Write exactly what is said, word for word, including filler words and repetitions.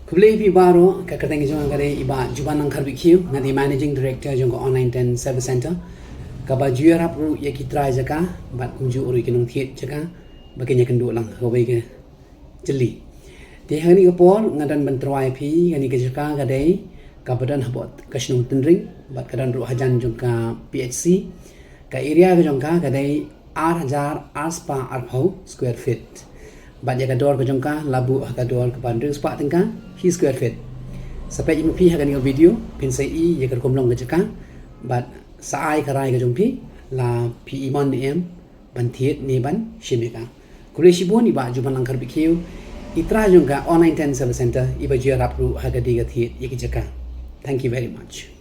Khublei phi baroh, ka kyrteng jong nga ka dei i Bah Juban Langkharbiew Khiew, nga dei Managing Director jong ka Online Tenant Service Center, kaba ju ïarap ruh ïa ki trai jaka bad kumjuh ruh ïa ki nongthied jaka ba kin ïakynduh lang ha kawei ka jylli. Te ha kane ka por nga don ban tyrwa ïa phi, kane ka jaka ka dei kaba don hapoh ka shnong Tynring bad ka don ruh hajan jong ka P H C. Ka area ka jong ka ka dei ar hajar ar spah arphew square feet. Bad ïa ka dor ka jong ka la buh ha ka dor kaba hynriew spah tyngka hi square feet. Sa peit ïa ma phi ha kane ka video phin sa ïohi ïa ka rukom long ka jaka bad sa ai ka rai ka jong phi la phi i mon ne em ban thied ne ban shim ïa ka. Khublei shibun i Bah Juban Langkharbiew Khiew, i trai jong ka Online Tenant Service Center, iba ju ïarap ruh ha ka dei ka thied ïa ki jaka. Thank you very much.